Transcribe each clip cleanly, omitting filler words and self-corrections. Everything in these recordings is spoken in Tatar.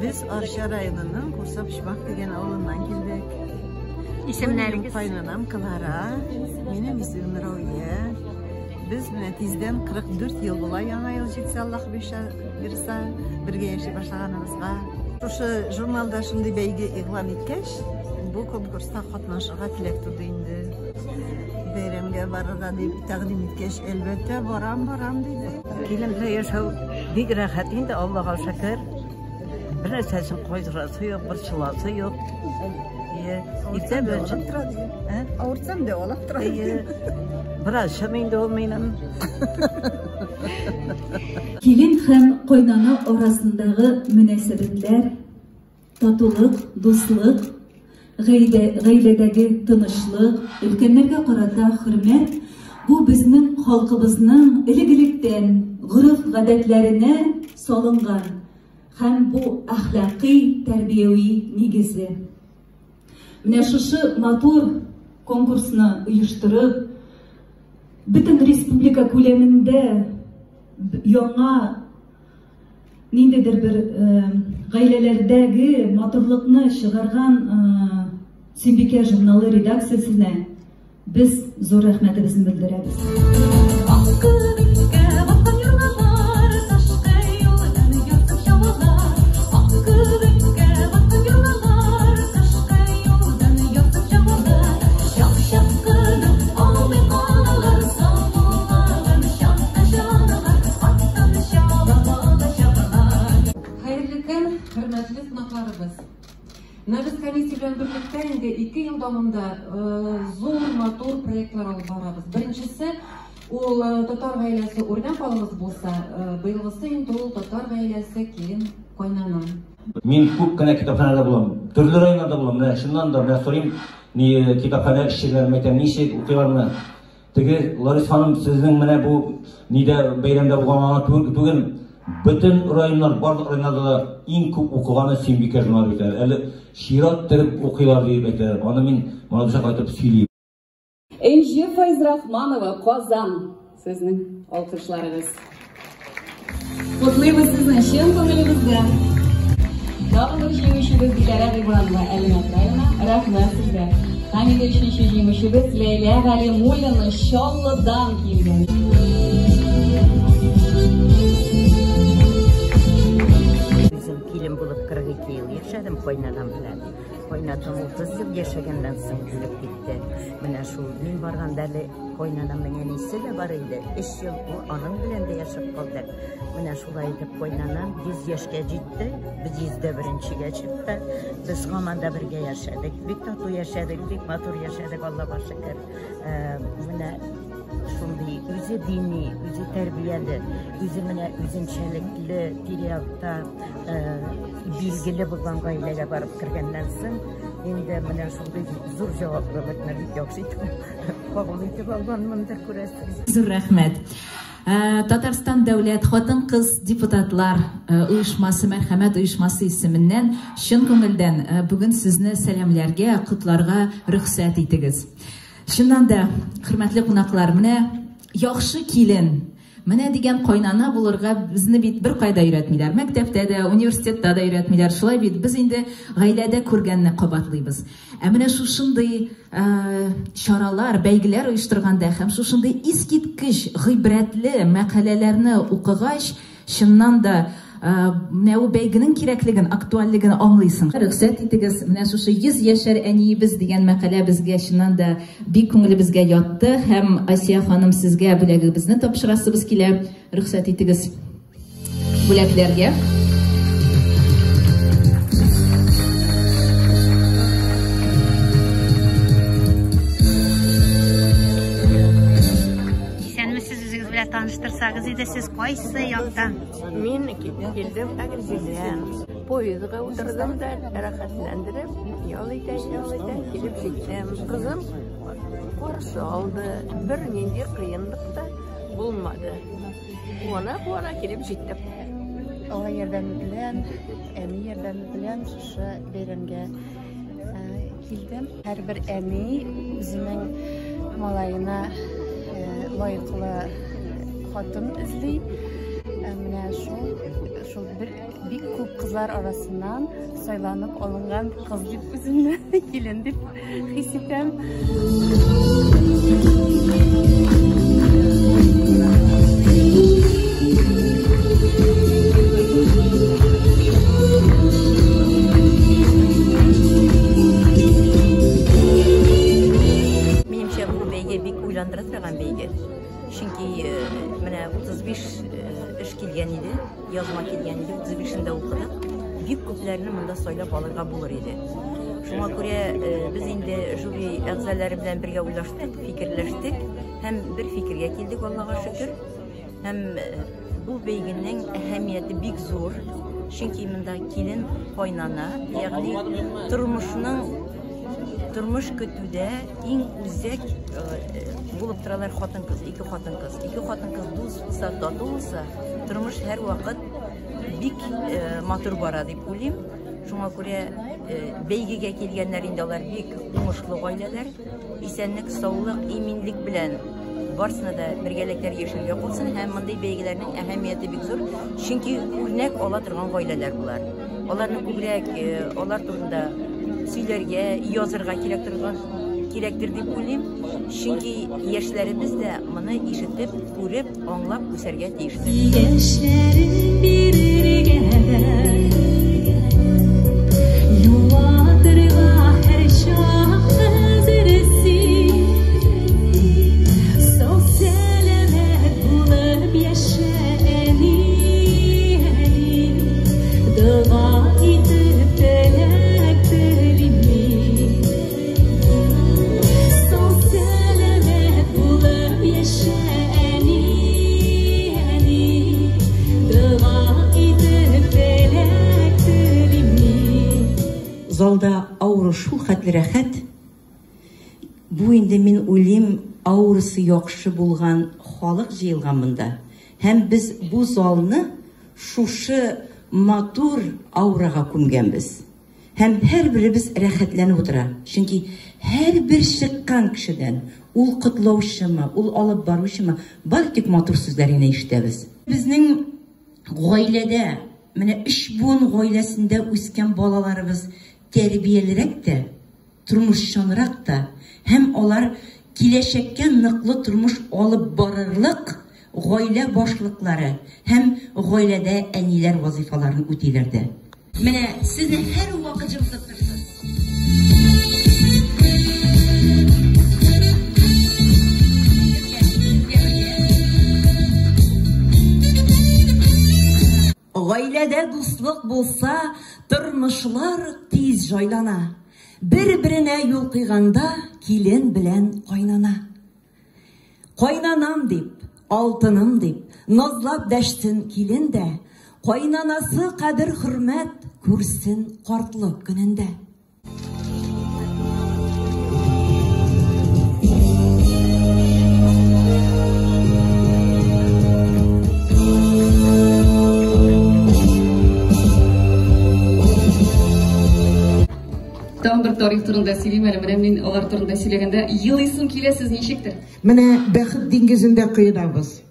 Без Арча районының Курса Почмак дигән авылыннан килдек. Исемнәрегез? Кайнанам Клара, минем исемем Рауя. Без менә тиздән 44 ел була, яңа ел җитсә, Аллаһ бирса, бергә яши башлаганыбызга. Шушы журналда шундый бәйге игълан иткәч, бу конкурста катнашырга теләк туды инде. Бәйрәмгә барырга дип тәкъдим иткәч, әлбәттә, барам, барам диде. Килен белән яшәү бик рәхәт инде, Аллага шөкер. Бер нәрсәсен кайгырасы юк, борчыласы юк. Ие, иртә белән чыгып тора ди. Ә? Авыртсам дәвалап тора. Ие. Врачым инде ул минем. Килен һәм кайнана арасындагы мөнәсәбәтләр, татулык, дуслык, гаиләдәге тынычлык, өлкәннәргә карата хөрмәт бу безнең халкыбызның элек-электән гореф-гадәтләренә салынган һәм бу әхлакый тәрбияви нигезе. Менә шушы матур конкурсны оештырып, бөтен республика күләмендә яңа ниндидер бер гаиләләрдәге матурлыкны чыгарган Сөембикә журналы редакциясенә без зур рәхмәтебезне белдерәбез. Ак күбеккә баткан елгалар, ташкы юлдан ярсып чабалар. Ак күбеккә баткан елгалар, ташкы юлдан ярсып чабалар. Чак-чак кына алмый калалар, сау булмаган чакта чаналар, аттан чаба бала-чагалар. Хәерле көн, хөрмәтле кунакларыбыз! Менә без комиссия белән берлектә инде 2 ел дәвамында зур, матур проектлар алып барабыз. Беренчесе ул татар гаиләсе үрнәк алыгыз булса, быелгысы инде ул татар гаиләсе килен кайнана. Мин күп кенә китапханәдә булам, төрле районнарда булам. Менә чыннан да, менә сорыйм, ни китапханә эшчеләрен әйтәм, ничек укыйлармы? Теге Ларис ханым, сезнең менә бу нидә бәйрәмдә булган түгел, бөтен районнар, барлык районнарда да иң күп укыганы Сөембикә журналы бит әле. Әле чират торып укыйлар дип әйтәләр. Аны мин Мамадышка кайтып сөйлим. Энҗе Фәйзрахманова, Казан. Сезнең алкышларыгыз. Котлыйбыз сезне чын күңелебездән. Тагын бер җиңүчебез Диләрә Гыйбадова, Әлмәт районы. Рәхмәт сезгә. Һәм инде өченче җиңүчебез Ләйлә Галимуллина Чаллыдан килгән. Үзем килен булып 42 ел яшәдем кайнанам белән. Кайнатам 30 ел яшәгәннән соң үлеп китте. Менә шул мин барганда әле кайнанамның әнисе дә бар иде. Өч ел ул аның белән дә яшәп калдык. Менә шулай итеп кайнанам 100 яшькә җитте. Без 101-нчегә чыкты. Без һаман да бергә яшәдек. Бик тату яшәдек, бик матур яшәдек, Аллага шөкер. Менә шундый үзе дини, үзе тәрбияле, үзе менә үзенчәлекле тирә-якта билгеле булган гаиләгә барып кергәннән соң, инде менә шундый зур җаваплылыкны бик яхшы итеп кабул итеп алганмындыр, күрәсең. Зур рәхмәт. Татарстан дәүләт хатын-кыз депутатлар оешмасы, Мәрхәмәт оешмасы исеменнән чын күңелдән бүген сезне сәламләргә, котларга рөхсәт итегез. Чыннан да, хөрмәтле кунаклар, менә яхшы килен, менә дигән кайнана булырга безне бит беркайда өйрәтмиләр. Мәктәптә дә, университетта да өйрәтмиләр. Шулай бит, без инде гаиләдә күргәнне кабатлыйбыз. Ә менә шушындый чаралар, бәйгеләр оештырганда һәм шушындый искиткеч гыйбрәтле мәкаләләрне укыгач, чыннан да менә бу бәйгенең кирәклеген, актуальлеген аңлыйсың. Рөхсәт итегез, менә шушы 100 яшәр әниебез дигән мәкалә безгә чыннан да бик күңелебезгә ятты һәм Асия ханым, сезгә бүләгебезне тапшырасыбыз килә. Рөхсәт итегез бүләкләргә. Исәнмесез, үзегез белән таныштырсагыз иде, сез кайсы яктан? Мин килдем Әгерҗедән. Поездга утырдым да, рәхәтләндереп, ял итә, ял итә, килеп җиттем. Кызым каршы алды. Бернинди кыенлык та булмады. Куана-куана килеп җиттем. Алла ярдәме белән, әни ярдәме белән шушы бәйрәмгә килдем. Һәрбер әни үзенең малаена лаеклы хатын эзли. Менә шул. Шул бер бик күп кызлар арасыннан сайланып алынган кыз дип үземне килен дип хис итәм. Минемчә, бу бәйге бик уйландыра торган бәйге. Чөнки менә 35 эш килгән иде, язма килгән иде, 35-ен дә укыдык. Бик күпләрне монда сайлап алырга булыр иде. Шуңа күрә без инде жюри әгъзалары белән бергә уйлаштык, фикерләштек һәм бер фикергә килдек, Аллага шөкер. Һәм бу бәйгенең әһәмияте бик зур. Чөнки монда килен кайнана, ягъни тормышның тормыш көтүдә иң үзәк булып торалар хатын-кыз, ике хатын-кыз. Ике хатын-кыз дус булса, тату булса, тормыш һәрвакыт бик матур бара дип уйлыйм. Шуңа күрә бәйгегә килгәннәр инде алар бик уңышлы гаиләләр. Исәнлек, саулык, иминлек белән барсына да бергәлектә яшәргә калсын һәм мондый бәйгеләрнең әһәмияте бик зур, чөнки үрнәк ала торган гаиләләр болар. Аларны күбрәк алар турында сөйләргә, язырга кирәк торган кирәктер дип уйлыйм. Чөнки яшьләребез дә моны ишетеп, күреп, аңлап үсәргә тиештер. Яшьләрен бирергә дә, юатырга һәрчак әзер син. Сау сәламәт булып яшә, әни, әни. Дога итеп теләк телим мин. Сау сәламәт булып яшә, әни, әни. Дога итеп теләк телим мин. Залда ауру шул хәтле рәхәт. Бу инде мин уйлыйм, аурасы яхшы булган халык җыелган монда. Һәм без бу залны шушы матур аурага күмгәнбез. Һәм һәрберебез рәхәтләнеп утыра. Чөнки һәрбер чыккан кешедән, ул котлаучымы, ул алып баручымы, бары тик матур сүзләр генә ишетәбез. Безнең гаиләдә, менә өч буын гаиләсендә үскән балаларыбыз тәрбиялерәк тә, тормышчанрак та, һәм алар киләчәккә ныклы тормыш алып барырлык гаилә башлыклары һәм гаиләдә әниләр вазифаларын үтиләр дә. Менә сезне һәрвакыт җылытып торсын. Гаиләдә дуслык булса, тормышлар тиз җайлана. Бер-беренә юл куйганда килен белән кайнана. Кайнанам дип, алтыным дип, назлап дәшсен килен дә, кайнанасы кадер-хөрмәт күрсен картлык көнендә. Тагын бер тарих турында сөйлим әле. Менә мин алар турында сөйләгәндә елыйсым килә, сез ничектер? Менә бәхет диңгезендә коенабыз.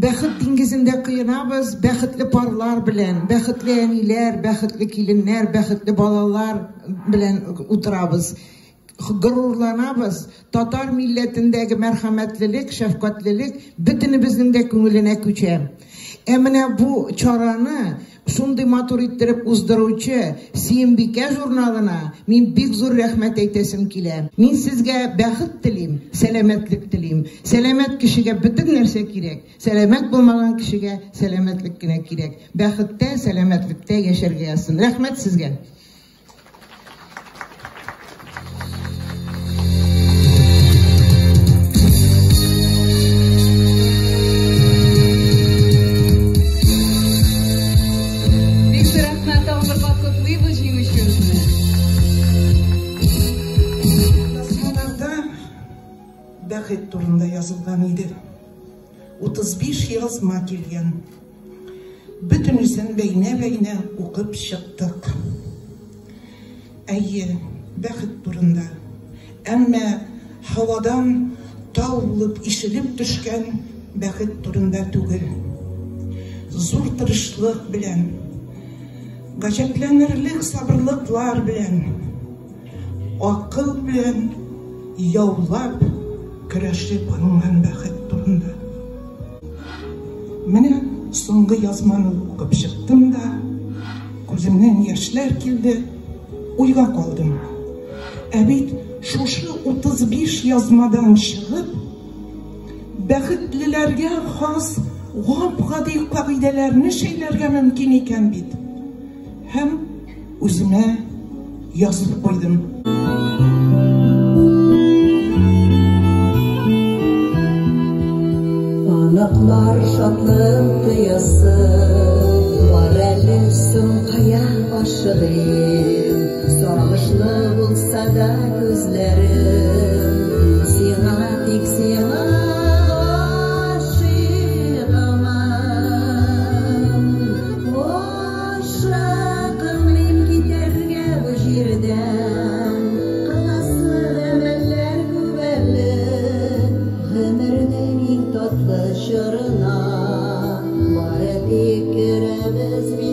Бәхет диңгезендә коенабыз, бәхетле парлар белән, бәхетле әниләр, бәхетле киленнәр, бәхетле балалар белән утырабыз. Горурланабыз. Татар милләтендәге мәрхәмәтлелек, шәфкатьлелек бөтенебезнең дә күңеленә күчә. Ә менә бу чараны шундый матур иттереп уздыручы Сөембикә журналына мин бик зур рәхмәт әйтәсем килә. Мин сезгә бәхет телим, сәламәтлек телим. Сәламәт кешегә бөтен нәрсә кирәк. Сәламәт булмаган кешегә сәламәтлек кенә кирәк. Бәхеттә, сәламәтлектә яшәргә язсын. Рәхмәт сезгә. Бик зур рәхмәт, тагын бер кат котлыйбыз җиңүчебезне. Язмаларда бәхет турында язылган иде. 35 язма килгән. Бөтенесен бәйнә-бәйнә укып чыктык. Әйе, бәхет турында. Әмма һавадан тау булып ишелеп төшкән бәхет турында түгел. зур тырышлык белән, гаҗәпләнерлек сабырлыклар белән, акыл белән яулап, көрәшеп алынган бәхет турында. Менә соңгы язманы укып чыктым да, күземнән яшьләр килде, уйга калдым. Ә бит шушы 35 язмадан чыгып, бәхетлеләргә хас гап-гади кагыйдәләрне шәйләргә мөмкин икән бит. Һәм үземә язып куйдым. Оныклар шатлык тоясы, бар әле соң кая ашыгыйм. Сагышлы булса да күзләрем, сиңа тик сиңа ашыгамын. Ашыкмыйм китәргә бу җирдән, кыласы гамәлләр күп әле, гомернең иң татлы чорына бары тик керәбез.